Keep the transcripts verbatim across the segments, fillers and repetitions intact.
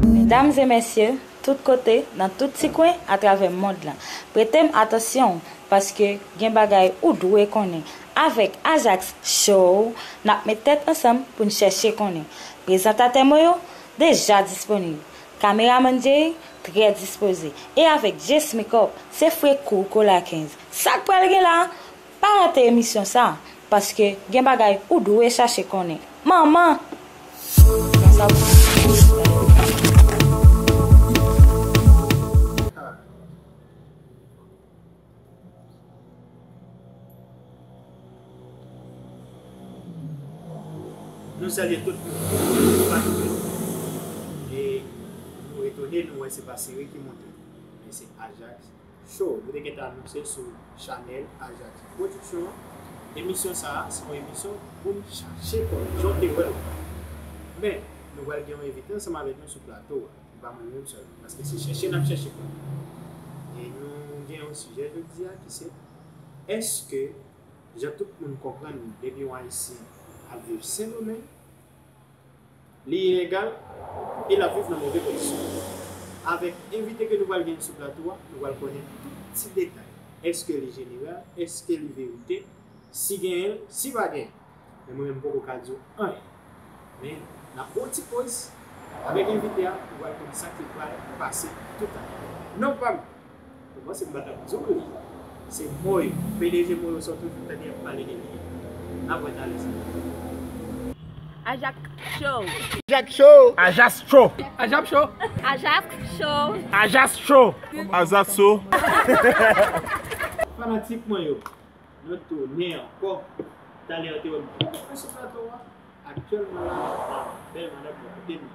Medam e mesye, tout kote, nan tout ti kwen atravè mond lan, prete m atansyon, paske gen bagay ou dwe konnen. Avèk Ajax Show, n ap met tèt ansanm pou n chèche konnen. Prezantatè mwen yo deja disponib. Kameramann Jerry trè dispoze. E avèk Jess Makeup, se fre kou kola kenz. Sa k pral gen la? Pa rate emisyon sa, paske gen bagay ou dwe chache konnen. Manman! Nou salye tout moun. E nou etone, nou wè se pa sere ki monte. Men se Ajax Show. Nou te gentan anonse sou chanèl Ajax Production an. Emisyon sa a, se yon emisyon pou n chache kò n, jan w te wè l. Men, nou pral gen yon envite ansanm avèk nou sou plato a. Se pa mwen menm sèlman. Paske se chèche n ap chèche kò n. E nou gen yon sijè jodi a ki se, èske, jan tout moun konprann li, depi yon Ayisyen ap viv Sendomeng, li ilegal e l ap viv nan move kondisyon. Avèk envite ke nou pral gen sou plato a, nou pral konnen tout ti detay. Èske li jeneral? Èske li verite? Si genyen l, si pa genyen. Men mwen menm m poko ka di w anyen. Men n ap pran yon ti poz avèk envite a pou w al konn sa ki pral pase toutalè. Non pa m, ou panse m pa t ap di w li. Se Moyo, P D G Moyo sa w toujou tande ap pale de li. N ap wè talè sa. Ajak Show. Ajak Show. Ajak Show. Ajak Show. Ajak Show. Ajak Show. Fanatik mwen yo, nou tounen ankò. Talè yo te wè m te konprann sou plato a. Aktyèlman la, m ap ba bèl madanm mwen kote m ye.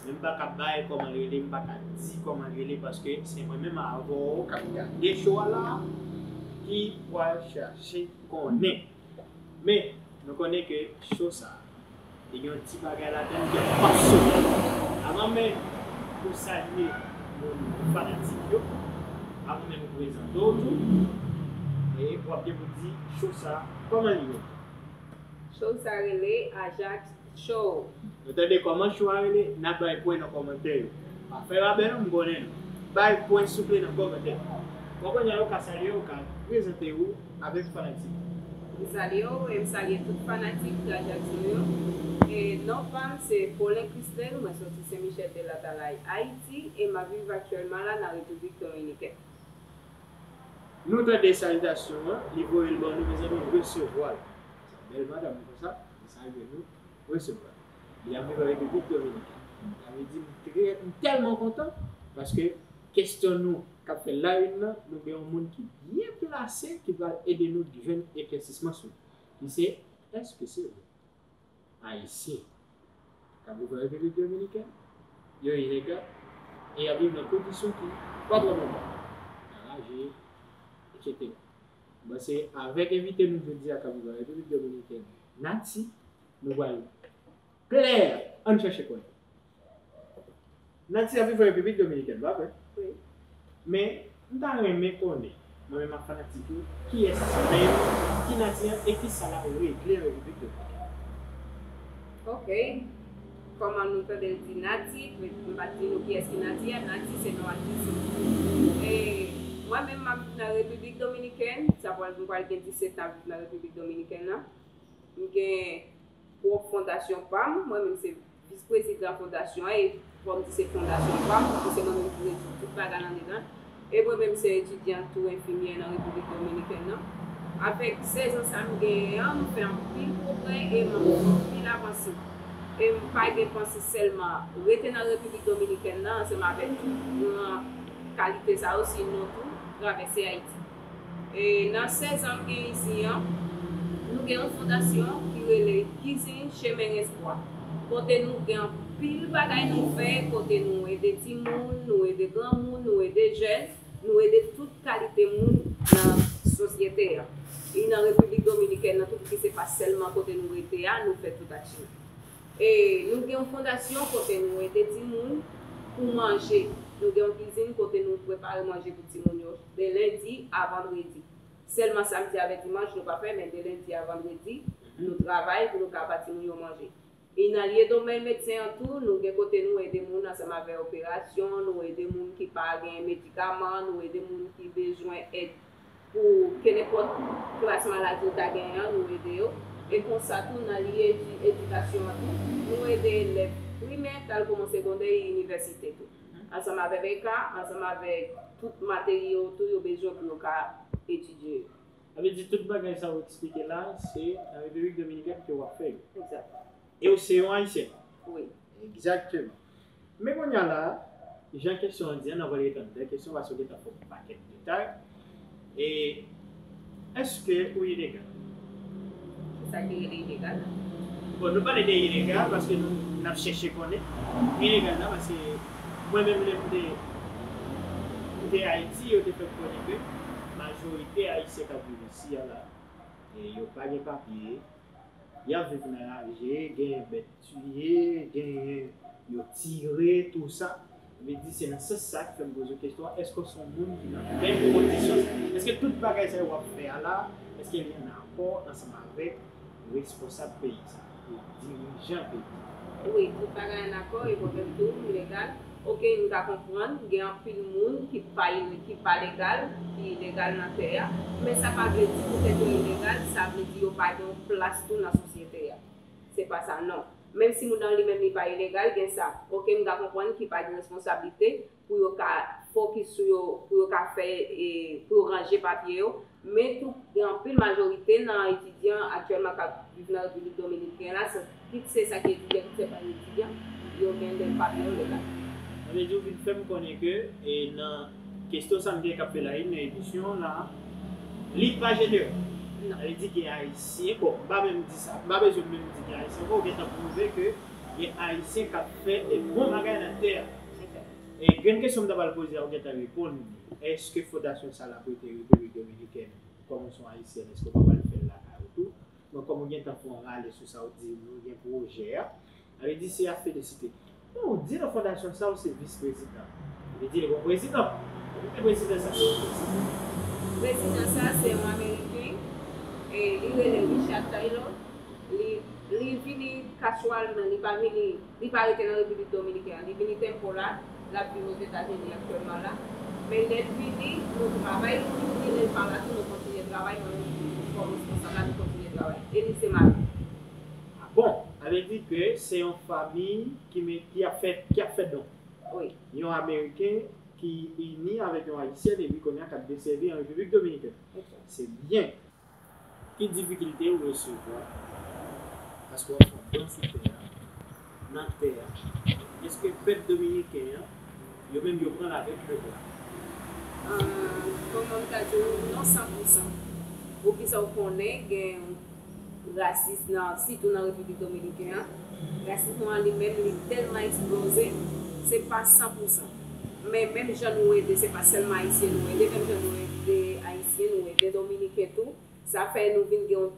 Men m pa ka bay kòman l rele, m pa ka di kòman l rele paske se mwen menm avè w k ap gade show a la ki pral chache konnen. Men, nou konnen ke show sa a, li gen yon ti bagay ladan l ki ap pasone. Avan menm pou salye moun fanatik yo, avan menm pou prezante w tou, e w ap gen pou di show sa a, kòman l ye? Show sa rele Ajax Show. Nou tande kòman show a rele, n a bay pwen nan kòmantè yo. Pa fè rabè non, m konnen nou. Bay pwen souple nan kòmantè. Bon, kounye a ou ka salye, ou ka prezante ou avèk fanatik. M salye w e m salye tout fanatik Ajax Show yo. E non pa m se Paulin Christel, mwen soti Sen Michèl de Latalay, Ayiti, e m ap viv aktyèlman la nan Repiblik Dominikèn. Nou tande salitasyon an, li voye l ban nou, mezanmi, resevwa l. Sa bèl madanm konsa, li salye nou, resevwa l. Li ap viv an Repiblik Dominikèn. Sa vle di m trè, m tèlman kontan, paske kesyon nou k ap fè la une nan, nou gen yon moun ki byen plase, ki pral ede nou jwenn eklèsisman sou li. Li se, èske se vre? Ayisyen k ap viv an Repiblik Dominikèn, yo ilegal, e y ap viv nan kondisyon ki pa twò nòmal, nan raje, etsetera. Bon, se avèk envite nou jodi a k ap viv an Repiblik Dominikèn, Nati, nou pral klè, ann chèche konnen. Nati ap viv an Repiblik Dominikèn, pa vre? Wi. Men, m ta renmen konnen, mwen menm ak fanatik yo, kiyès menm, ki Nati an e kisa l ap regle an Repiblik Dominikèn? Ok. Kòman nou tande l di Nati, m pa t di nou kiyès ki Nati a, Nati se non atis. E mwen menm m ap viv nan Repiblik Dominikèn, sa pral, m pral gen disèt an ap viv nan Repiblik Dominikèn nan. M gen pwòp fondasyon pa m, mwen menm se vis prezidan fondasyon an, e fò m di se fondasyon pa m, paske se mwen menm ki redi tout bagay andedan. E mwen menm se etidyan tou enfimyè nan Repiblik Dominikèn nan. Avèk sèz an sa m genyen an, m fè anpil pwogrè e m ap fè anpil avanse. E m pa gen panse sèlman rete nan Repiblik Dominikèn nan, ansanm avèk tout gran kalite sa yo, sinon tou travèse Ayiti. E nan sèz an m gen isi an, nou gen yon fondasyon ki rele Kizin Chemen Lespwa, kote nou gen anpil bagay nou fè, kote nou ede timoun, nou ede granmoun, nou ede jèn, nou ede tout kalite moun nan sosyete a. E nan Repiblik Dominikèn nan tou, ki se pa sèlman kote nou rete a, nou fè tout aksyon. E nou gen yon fondasyon kote nou ede timoun pou manje. Nou gen yon kizin kote nou prepare manje pou timoun yo de lendi a vandredi. Sèlman samdi avèk dimanch nou pa fè, men de lendi a vandredi, nou travay pou nou ka ba timoun yo manje. E nan lye domèn medsen an tou, nou gen kote nou ede moun ansanm avè operasyon, nou ede moun ki pa gen medikaman, nou ede moun ki bezwen èd pou kenenpòt klas maladi yo ta genyen an, nou ede yo. E konsa tou, nan lye edi- edikasyon an tou, nou ede elèv primè, tal kouman segondè e inivèsite tou. Ansanm avè beka, ansanm avè tout materyo tou yo bezwen pou yo ka etidye yo. Sa vle di tout bagay sa ou eksplike la, se nan Repiblik Dominikèn ke w ap fè yo. Egzakteman. E ou se yon Ayisyen. Wi. Egzakteman. Men kounye a la, jan kesyon an di an, n ap al reponn de kesyon paske w gentan fè yon pakèt detay. E èske ou ilegal? Kisa ki rele ilegal la? Bon, nou pale de ilegal paske nou n ap chèche konnen. Ilegal la paske mwen menm lè m te m te Ayiti, yo te fè m konnen ke majorite Ayisyen k ap viv isi a la, e yo pa gen papye, y ap viv nan raje, genyen bèt tiye, genyen yo tire, tou sa. Vle di se nan sans sa ki fè m poze w kesyon an, èske w se yon moun ki nan menm kondisyon sa? Èske tout bagay sa yo w ap fè a la, èske li an akò ansanm avèk responsab peyi sa, pou dirijan peyi sa? Wi, tout bagay an akò, e mwen menm tou, m legal. Oke, m ka konprann, gen anpil moun ki pa ki pa legal, ki ilegal nan tè a, men sa pa vle di poutèt yo ilegal, sa vle di yo pa gen yon plas tou nan sosyete a. Se pa sa, non. Menm si moun nan li menm li pa ilegal, gen sa. Oke, m ka konprann ki pa gen responsablite pou yo ka fokis sou yo, pou yo ka fè, e, pou yo ranje papye yo. Men tou, gen anpil majorite nan etidyan aktyèlman k ap viv nan Repiblik Dominiken la, se, kit se sa ki etidyan, kit se pa etidyan, yo gen de papye yo legal. Sa vle di ou vin fè m konnen ke e nan kesyon sa m gen k ap fè la, nan emisyon an la, li pa jeneral. Non. Sa vle di gen Ayisyen, bon, m pa menm di sa, m pa bezwen menm di gen Ayisyen ankò, ou gentan pwouve ke gen Ayisyen k ap fè de bon bagay nan tè a. E grenn kesyon m ta pral poze a, ou gentan reponn li. Èske fondasyon sa l ap rete Repiblik Dominikèn? Kòm ou se yon Ayisyèn, èske ou pa pral fè l lakay ou tou? Bon, kòm ou gentan fè yon rale sou sa, ou di nou gen pwojè a. Sa vle di se a felisite. Men ou di nan fondasyon sa ou se vis prezidan. Sa vle di li gon prezidan. Ou gen prezidan sa se yon prezidan. Prezidan sa se yon Ameriken, e li rele Richard Taylor. Li, li vini kazyèlman, li pa vini, li pa rete nan Repiblik Dominiken an. Li vini tempo la, l ap viv Ozetazini aktyèlman la. Men lè l vini, nou travay, li lè l pa la tou, nou kontinye travay, mwen menm kòm responsab la, nou kontinye travay. E li se mari. Ah bon, sa vle di ke se yon fanmi ki, ki ap fè, ki ap fè don. Wi. Yon Ameriken ki ini avèk yon Ayisyèn epi kounye a k ap desèvi an Repiblik Dominikèn. Se byen. Ki difikilte ou resevwa paske w ap fè yon don sou tè a, nan tè a? Èske pèp dominiken an, yo menm yo pran l avèk pèp la? Kòman m ta di w, non san pou san. Poukisa w konnen gen rasis nan, sitou nan Repiblik Dominiken an? Rasism nan li menm, li tèlman eksploze, se pa san pou san. Men menm jan nou ede, se pa sèlman Ayisyen nou ede, menm jan nou ede Ayisyen, nou ede Dominiken tou. Sa fè nou vin gen yon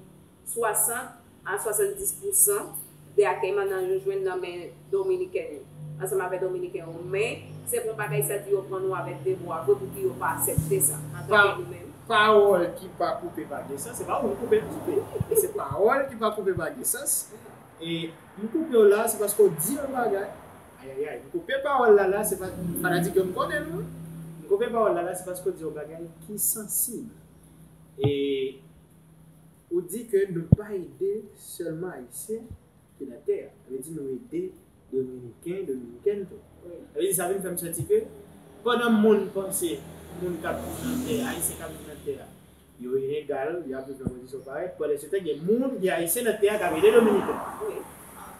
swasant a swasanndis pousan de akèyman nan yo jwenn nan men Dominiken yo, ansanm avèk Dominiken yo. Men, se pa yon bagay sa di yo pran nou avèk de bra vre pou ki yo pa aksepte sa antanke nou menm. Pawòl ki pa koupe pa gen sans, se pa ou m koupe m koupe. E se pawòl ki pa koupe pa gen sans. E m koupe w la, se paske w di yon bagay. Ayayay, m koupe pawòl la la, se pa fanatik yo m konnen nou. M koupe pawòl la la, se paske w di yon bagay ki sansib. E ou di ke nou pa ede sèlman Ayisyen ki nan tè a. Sa vle di nou ede Dominiken, Dominikèn tou. Sa vle di sa vin fè m santi ke pandan moun panse moun k ap viv nan tè a, Ayisyen k ap viv nan tè a, yo ilegal, y ap viv nan kondisyon parèy, pandansetan gen moun, gen Ayisyen nan tè a k ap ede Dominiken.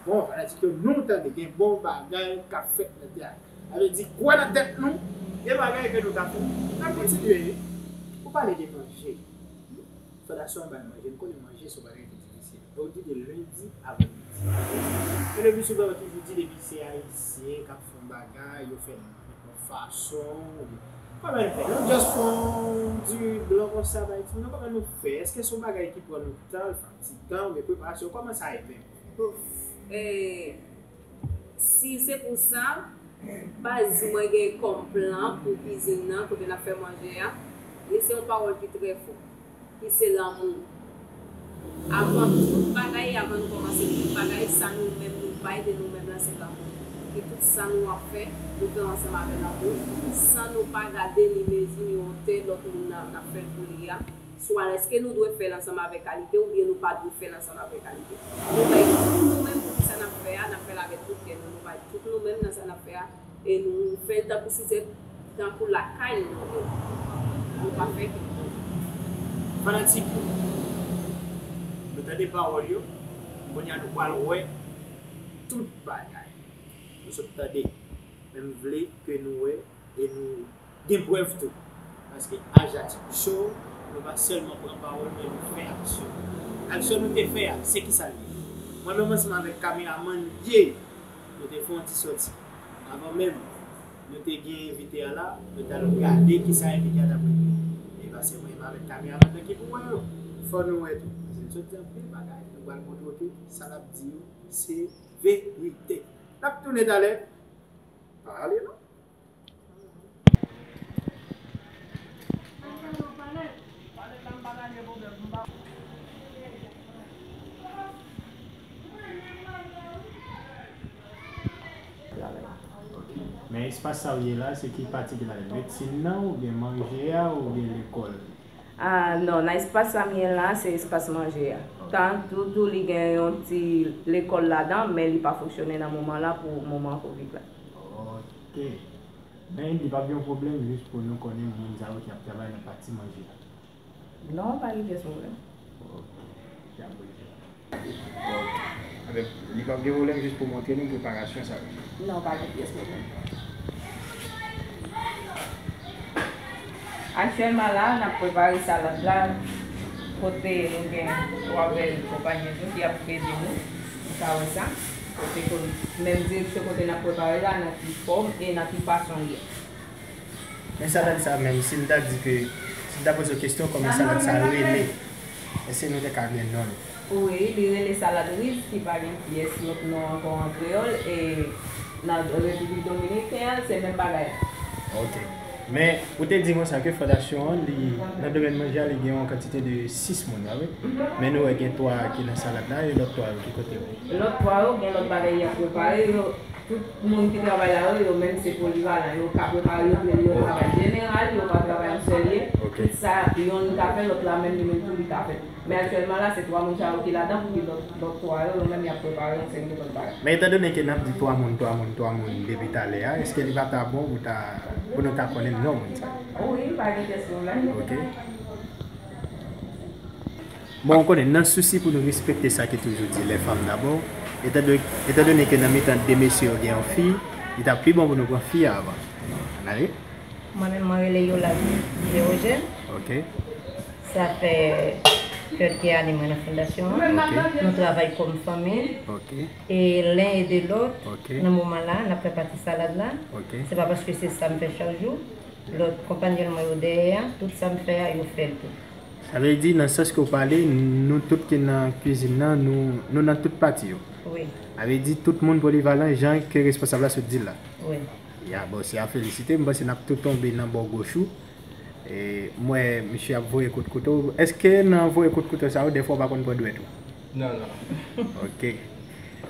Bon, fanatik yo, nou tande gen bon bagay k ap fèt nan tè a. Sa vle di kwè nan tèt nou, gen bagay ke nou ka fè. N ap kontinye. Ou pale de manje. Fondasyon an bay manje, m konnen manje se yon bagay ki difisil. E w di de lendi a vandredi. Men le pli souvan yo toujou di depi se Ayisyen k ap fè yon bagay, yo fè l yon fason, oubyen kòman nou fè? Nou just fè yon diri blan konsa bay timoun nan, kòman nou fè? Èske se yon bagay ki pran nou tan, l fatigan, oubyen preparasyon, kòman sa ye menm? Bon, e, si se pou sa, baz mwen gen kòm plan pou kwizin nan, kote n ap fè manje a, e se yon pawòl ki trè fò, ki se lanmou. Avan tout bagay, avan nou kòmanse tout bagay, sa nou menm nou Pa ede nou menm nan se lanmou. Ke tout sa nou ap fè, nou fè l ansanm avè lanmou, san nou pa gade li mezi ni wotè lòt moun nan ap fè l pou li a. Swa èske nou dwe fè l ansanm avè kalite oubyen nou pa dwe fè l ansanm avè kalite. Nou bay tout nou menm pou sa n ap fè a, n ap fè l avèk tout kè nou. Nou bay tout nou menm nan sa n ap fè a e nou fè l tankou si se tankou lakay nou ye. Nou pa fè ke. Fanatik yo, nou tande pawòl yo, kounye a nou pral wè tout bagay. Nou sot tande, men m vle ke nou wè e nou gen prèv tou. Paske Ajax Show, nou pa sèlman pran pawòl, men nou fè aksyon. Aksyon nou te fè a, se kisa l ye? Mwen menm ansanm avèk kameramann Ye, nou te fè yon ti sòti. Avan menm nou te gen envite a la, nou t al gade kisa envite a t ap regle. E paske mwen menm avèk kameramann nan ki pou wè yo, fò nou wè tou. Paske nou sot di anpil bagay, nou pral montre w ke sa l ap di yo, se verite. N ap tounen talè. Pa ale non. Men espas sa w ye la, se ki pati ki ladan? Medsin nan, oubyen manje a, oubyen lekòl? Ah, non, nan espas sa m ye la, se espas manje a. Tankou tou, li gen yon ti lekòl ladan, men li pa fonksyone nan moman la pou moman kovid la. Ok. Men li p ap gen yon pwoblèm jis pou nou konnen moun sa yo ki ap travay nan pati manje a. Non, pa gen pyès pwoblèm. Ok. Li p ap gen pwoblèm jis pou montre nou preparasyon sa yo. Non, pa gen pyès pwoblèm. Aktyèlman la, n ap prepare salad la, kote nou gen twa bèl konpanyen nou ki ap ede nou. Ou ka wè sa. Kote ko-, menm direksyon kote n ap prepare la, nan ki fòm e nan ki fason l ye. Men salad sa menm, si m ta di ke, si m ta poze w kesyon kòman salad sa rele, èske nou te ka gen non l? Wi, li rele salad riz, ki pa gen pyès lòt non ankò an kreyòl, e nan Repiblik Dominiken an, se menm bagay la. Ok. Men, ou te di konsa ke fondasyon an, li, nan domèn manje a, li gen yon kantite de sis moun, pa vre? Men nou wè gen twa ki nan salad la, e lòt twa yo ki kote yo? Lòt twa yo, gen lòt bagay y ap prepare, yo, tout moun ki travay la yo, yo menm se polivalan. Yo ka prepare, yo, yo travay jeneral, yo ka travay yon sèl ye. Ok. Tout sa yonn ka fè, lòt la menm li menm tou li ka fè. Men aktyèlman la, se twa moun sa yo ki ladan, pou ki lòt, lòt twa yo, yo menm y ap prepare yon seri de lòt bagay. Men etandone ke n ap di twa moun, twa moun, twa moun depi talè a, èske li pa ta bon pou ta, pou nou ta konnen non moun sa yo? Wi, pa gen pyès pwoblèm. Ok. Bon, ou konnen, nan sousi pou nou respekte sa ki toujou di, les femmes d'abord, etando-, etandone ke nan mitan de mesye yo gen yon fi, li ta pi bon pou nou pran fi a avan. Ann ale. Mwen menm, mwen rele Yolande Théogène. Ok. Sa fè kèlke ane mwen nan fondasyon an. Ok. Nou travay kòm fanmi. Ok. E len ede lòt. Ok. Nan moman la, n ap fè pati salad la. Ok. Se pa paske se sa m fè chak jou. Lòt konpanyèl mwen yo dèyè a, tout sa m fè a, yo fè l tou. Sa vle di, nan sans ke w pale, nou tout ki nan kwizin nan, nou, nou nan tout pati yo. Wi. Sa vle di, tout moun polivalan, jan ke responsab la sot di l la. Wi. Ya, bon, se a felisite. M panse n ap tou tonbe nan bò goch ou. E, m wè misye ap voye kout kouto. Èske nan voye kout kouto sa yo, dèfwa w pa konn pran dwèt ou? Non, non. Ok.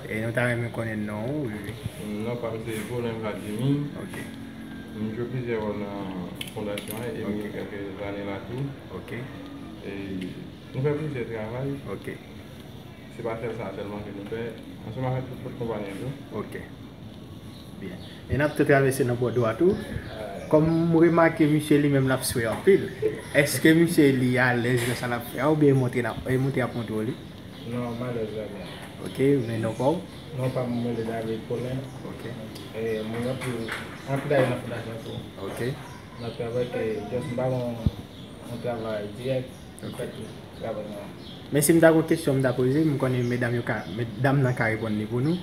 E nou ta renmen konnen non ou, wi, wi. Non pa m se Volin Vladimir. Ok. M jwe plizyè wòl nan fondasyon an e m gen kèlke zane la tou. Ok. E nou fè plizyè travay. Ok. Se pa sèl sa sèlman ke nou fè, ansanm avèk tout lòt konpayèl yo. Ok. Byen. E n ap tou travèse nan bò dwat ou. Kòm m remake misye li menm l ap swe anpil, èske misye li alèz nan sa l ap fè a oubyen e montre n ap, e montre y ap montre w li? Non, m alèz la byen. Ok, men non pa w? Non pa m, mwen rele David Paulin. Ok. E mwen anpil, anpil ane nan fondasyon tou. Ok. Nan travay ke, just m pa gon, yon travay dirèk. Ok. Travay nan. Men si m ta gon kesyon m ta poze, m konnen medam yo ka, medam nan ka reponn li pou nou.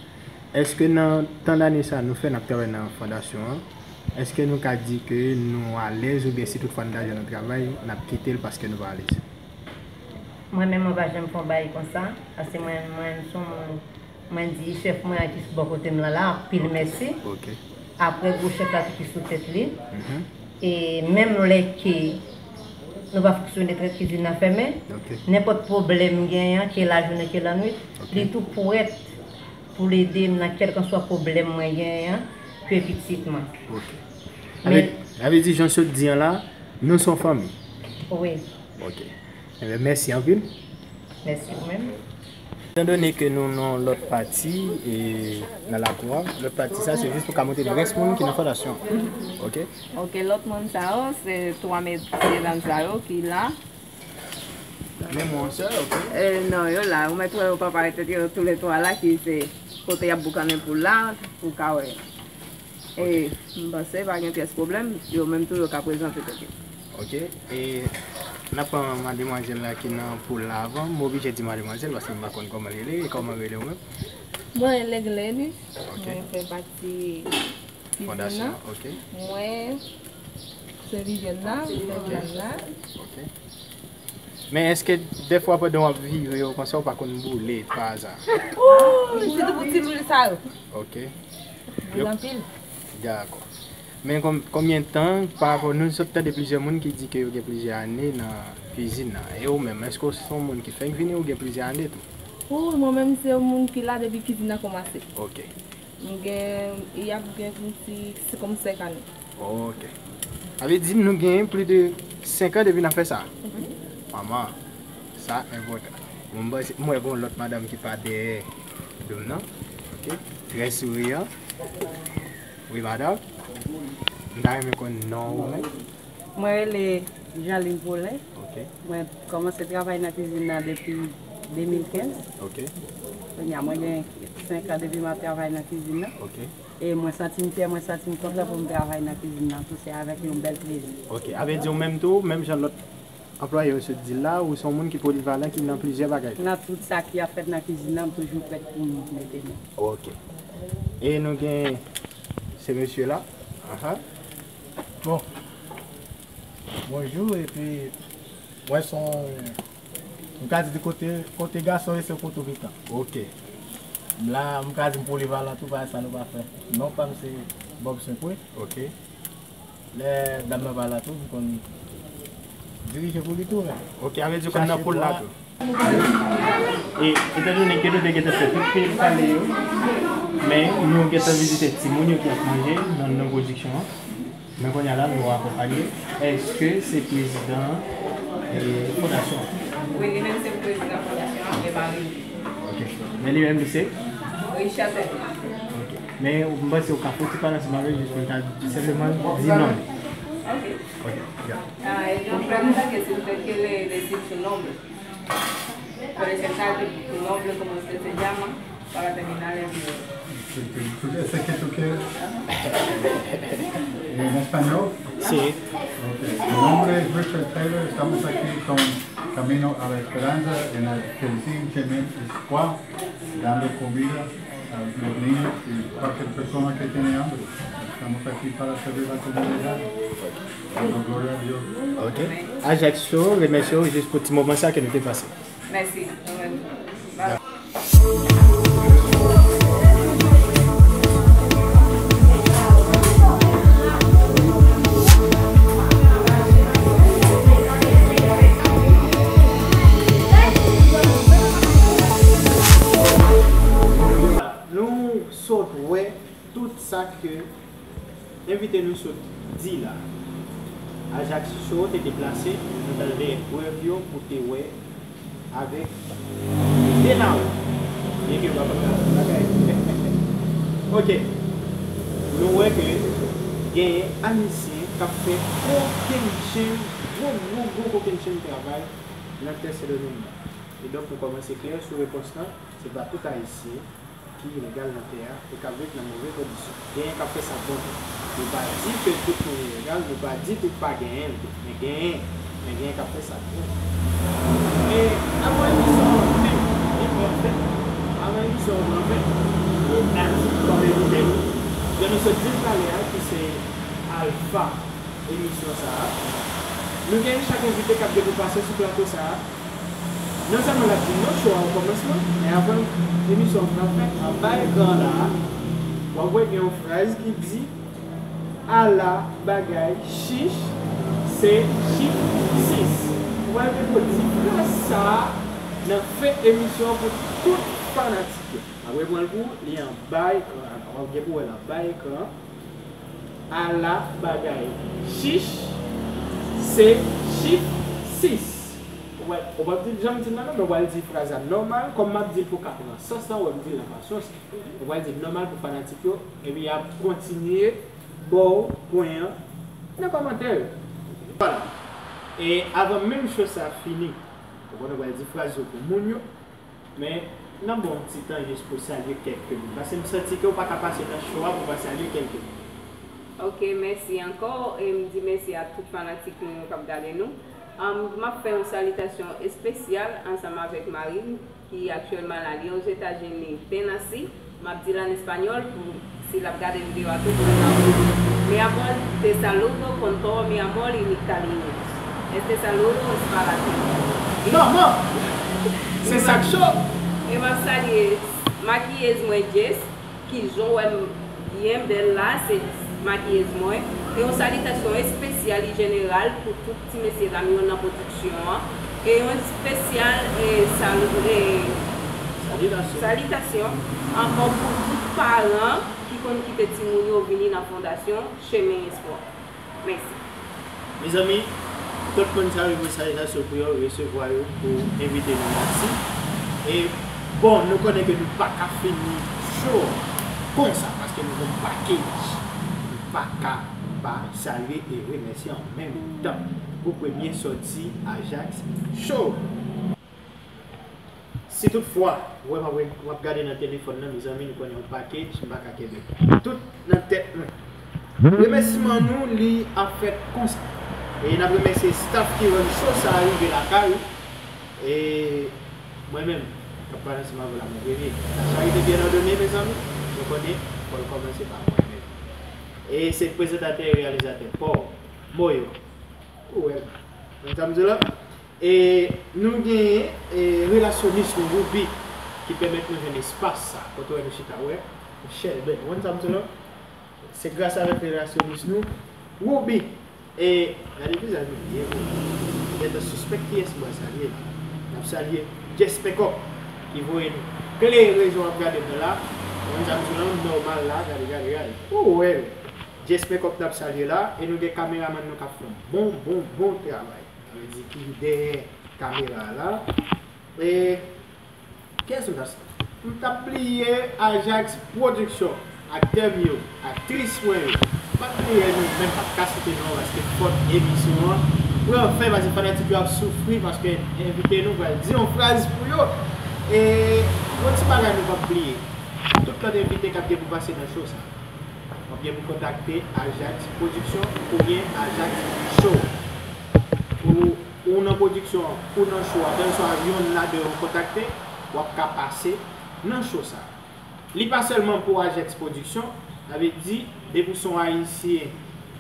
Èske nan tan dane sa nou fè n ap travay nan fondasyon an, èske nou ka di ke nou alèz oubyen si toutfwa n ta jwenn yon travay, n ap kite l paske nou pa alèz? Mwen menm, mwen pa janm fè yon bagay konsa, paske mwen, mwen se yon moun, mwen di chèf mwen an ki sou bò kote m lan la, anpil mèsi. Ok. Apre gwo chèf la tou ki sou tèt li. Mhm. E menm lè ke nou pa fonksyone trè, kizin nan fèmen, ok, nenpòt pwoblèm m genyen an, ke lajounen, ke lannwit, ok, li tou prèt pou l ede m nan kèlkanswa pwoblèm mwen genyen an, ke pitit mwen. Ok. Men sa vle, sa vle di, jan w sot di an la, nou se yon fanmi. Wi. Ok. Ebyen, mèsi anpil. Mèsi ou menm. Etandone ke nou nan lòt pati, e, nan lakou a, lòt pati sa, se jis pou ka montre nou rès moun ki nan fondasyon an. Ok? Ok, lòt moun sa yo, se twa mesye dam sa yo ki la. Men mwen sè, ok. E, non, yo la, ou mèt wè yo pa parèt tèt yo toulètwa la, ki se kote y ap boukannen poul la, pou ka wè. E, m panse pa gen pyès pwoblèm, yo menm tou yo ka prezante tèt yo. Ok, e n ap pran mademwazèl la ki nan poul la avan. M oblije di mademwazèl paske m pa konn kòman l rele, e kòman w rele w menm? Mwen rele Glennis, ok, mwen fè pati Kizin nan. Fondasyon, ok. Mwen se Vivienne la, mwen fè vyann la. Ok. Men èske dèfwa pandan w ap vire yo konsa, ou pa konn boule pa aza? Ooh, sitou pou ti lwil sa yo. Ok. Boule anpil. Dakò. Men kon-, konbyen tan, pa rapò, nou sot tande plizyè moun ki di ke yo gen plizyè ane nan kizin nan. E ou menm, èske w se yon moun ki fèk vini ou gen plizyè ane tou? Ooh, mwen menm se yon moun ki la depi kizin nan kòmanse. Ok. M gen, y ap gen yon ti, se kòm senk ane. Ok. Sa vle di nou gen plis de senk an depi n ap fè sa. Wi. Manman, sa enpòtan. Bon, m panse, m wè gen yon lòt madanm ki pa dèyè do m nan. Ok. Trè souriyan. Wi, madanm. M ta renmen konn non ou menm. Mwen rele Jeanline Paulin. Ok. Mwen kòmanse travay nan kizin nan depi de mil kenz. Ok. Kounye a, mwen gen senk an depi m ap travay nan kizin nan. Ok. E mwen santi m fyè, mwen santi m kontan pou m travay nan kizin nan tou, se avèk yon bèl plezi. Ok. Sa vle di ou menm tou, menm jan lòt anplwaye yo sot di l la, ou se yon moun ki polivalan, ki nan plizyè bagay. Nan tout sa ki ap fèt nan kizin nan, m toujou prèt pou m mete men. Ok. E nou gen se mesye la. Aha. Bon. Bonjou, epi mwen se yon, m ka di kote, kote gason ye se kote w gentan. Ok. M la, m ka di m polivalan tou, pa sa nou pa fè. Non pa m se Bob Senpwe. Ok. Lè dam nan pa la tou, m konn dirije pou li tou, men. Ok, sa vle di w konn nan poul la tou. E, etandone ke nou te gentan fè tout pale yo, men nou gentan vizite timoun yo ki ap manje nan, nan pwodiksyon an. Men kounye a la, nou akonpanye. Èske se prezidan, e, fondasyon an? Wi, li menm se prezidan fondasyon an, men pa li. Ok. Men li menm, li se? Richard Edmond. Ok. Men, m panse ou ka fè yon ti pale ansanm avè l, jis pou l ka senpleman di non l. Ok. Ok, ya. Ah, es un placer que se usted quiere decir su nombre. Presentarse tu nombre, cómo usted se llama, para terminar el video. ¿Ese que tú quieres? ¿En español? Sí. Ok. Mi nombre es Richard Taylor. Estamos aquí con Camino a la Esperanza en el Kenzin Chemin Espoir, dando comida a los niños y cualquier persona que tiene hambre. Estamos aquí para servir la comunidad. Dando gloria a Dios. Ok. Ajaccio remèsye w jis pou ti moman sa ke nou te pase. Mèsi. Bye. Nou sot wè tout sa ke envite nou sot di la. Ajaccio te deplase, nou t al dèyè prèv yo pou te wè avèk de la ou. Byenke yo pa konn bagay. Ok. Nou wè ke genyen Ayisyen k ap fè kokennchenn, gwo, gwo, gwo kokennchenn travay nan tè Sendomeng nan. E donk, nou kòmanse klè sou repons lan, se pa tout Ayisyen ki ilegal nan tè a e k ap viv nan move kondisyon. Genyen k ap fè sa bon tou. Nou pa di ke tout moun ilegal, nou pa di tou pa genyen l tou. Men genyen, men genyen k ap fè sa bon. E avan emisyon an pran fen, e pran fen, avan emisyon an pran fen, e Natif kòm envite nou, jan nou sot di l talè a, ki se alfa emisyon sa a. Nou gen chak envite k ap gen pou pase sou plato sa a. Non sèlman l ap di non show a okòmansman, men avan emisyon an pran fen, anba ekran an la a, w ap wè gen yon fraz ki di, ala bagay chich, se chif sis. Ou pral gen pou di fraz sa a nan fen emisyon an pou tout fanatik yo. Apre pran l pou li anba ekran an. W ap gen pou wè l anba ekran an. Ala bagay chich, se chif sis. Ou wè, ou p ap di l jan m di l la non, men w pral di fraz la nòmal, kòm m ap di l pou ka pran sans lan, w wè m di l nan fason sa. Ou pral di l nòmal pou fanatik yo, epi y ap kontinye ba w pwen an nan kòmantè yo. Vwala. E avan menm show sa fini, ou konnen w pral di fraz yo pou moun yo, men n ap ba w yon ti tan jis pou w salye kèlke moun, paske m santi ke w pa ka pase nan show a pou w pa salye kèlke moun. Ok, mèsi ankò, e m di mèsi a tout fanatik nou yo k ap gade nou. Am, m ap fè yon salitasyon espesyal ansanm avèk mari m, ki aktyèlman la, li Ozetazini, Tennessee. M ap di l an espanyòl pou si l ap gade videyo a tou pou l nan. Mi amor, te saludo con todo mi amor y mis cariños. Este saludo es para ti. Non, non. Se sa k cho. E m ap salye makiyez mwen, Jess, ki jan w wè m byen bèl la, se makiyez mwen. E yon salitasyon espesyal e jeneral pou tout ti mesye dam yo nan pwodiksyon an. E yon espesyal, e, sal-, e, salitasyon ankò pou tout paran ki konn kite timoun yo vini nan Fondasyon Chemen Espwa. Mèsi. Mezanmi, tout moun sa yo voye salitasyon pou yo, resevwa yo pou envite nou la isi. E, bon, nou konnen ke nou pa ka fini show konsa, paske nou gon package. Nou pa ka pa salye e remèsye an menm tan pou premye sòti Ajax Show. Si toutfwa, w wè m ap, w ap gade nan telefòn nan, mezanmi, nou konnen yon package, m pa ka kenbe tout nan tèt mwen. Remèsiman nou, li ap fèt konsa. E n ap remèsye staff ki rann show sa a rive lakay ou. E mwen menm, k ap pale ansanm avè w la, mwen premye. La charité bien ordonnée, mezanmi, nou konnen, fò l kòmanse pa mwen menm. E se prezantatè e reyalizatè pa w, Moyo. Ou wè l. Konn sa m di w la? E nou genyen, e, relasyonis nou, Ruby, ki pèmèt nou jwenn espas sa, kote w wè nou chita, wè, Shelben. Ou konn sa m di w la? Se gras avèk relasyonis nou, Ruby. E, gade vizaj nou byen, bro. Ou gentan sispèk kiyès m pral salye la. N ap salye Jess Makeup, ki voye n klere jan w ap gade m nan la. Ou konn sa m di w la, nòmal la, gade, gade, gade. Ou wè, Jess Makeup n ap salye la, e nou gen kameramann nou k ap fè yon bon, bon, bon travay. Sa vle di ki dèyè kamera a la. E kiyès m t ap salye? M t ap bliye Ajax Production, aktè m yo, aktris mwen yo. M p ap bliye nou, menm p ap ka site non paske fòk emisyon an pran fen, paske fanatik yo ap soufri, paske envite nou pral di yon fraz pou yo. E yon ti bagay nou p ap bliye. Tout lòt envite k ap gen pou pase nan show sa. W ap gen pou kontakte Ajax Production oubyen Ajax Show. Pou ou nan pwodiksyon an, ou nan show a, kèlkeswa yonn ladan yo kontakte, w ap ka pase nan show sa. Li pa sèlman pou Ajax Production, sa vle di, depi w se yon Ayisyen,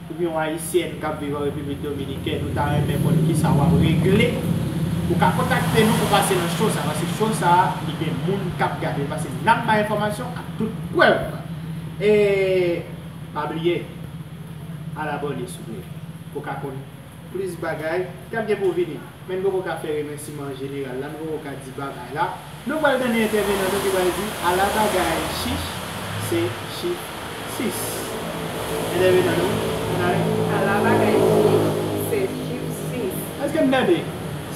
oubyen yon Ayisyèn k ap viv an Repiblik Dominikèn, ou ta renmen konn kisa w ap regle, ou ka kontakte nou pou pase nan show sa, paske show sa, li gen moun k ap gade l, paske n ap bay enfòmasyon ak tout prèv. E pa bliye, al abòne souple, pou w ka konn plis bagay k ap gen pou vini. Men n poko ka fè remèsiman an jeneral la, n poko ka di babay la. Nou pral tande entèvenan nou ki pral di, ala bagay chich, se chif sis. Entèvenan nou, ann ale. Ala bagay chich, se chif sis. Èske n tande?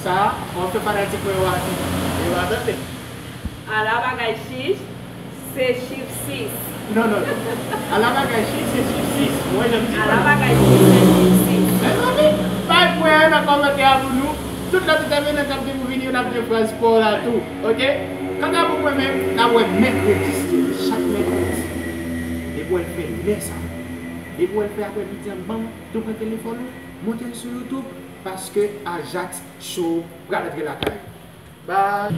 Sa, w ap fè fanatik mwen yo ap di, yo pa tande. Ala bagay chich, se chif sis. Non, non, non. Ala bagay chich, se chif sis. Mwen, jan m di. Ala bagay chich, se chif sis. Mezanmi, bay pwen an nan kòmantè a pou nou. Tout lòt entèvenan k ap gen pou vini yo, n ap gen fraz pa w la tou. Oke? Kanta pou mwen menm, n ap wè mèkredi, si Dye vle, chak mèkredi. Depi w wè l fè lè sa. Depi w wè l fè aprèmidi an, ban m tou pran telefòn ou, monte l sou YouTube, paske Ajax Show pral antre lakay ou. Bye.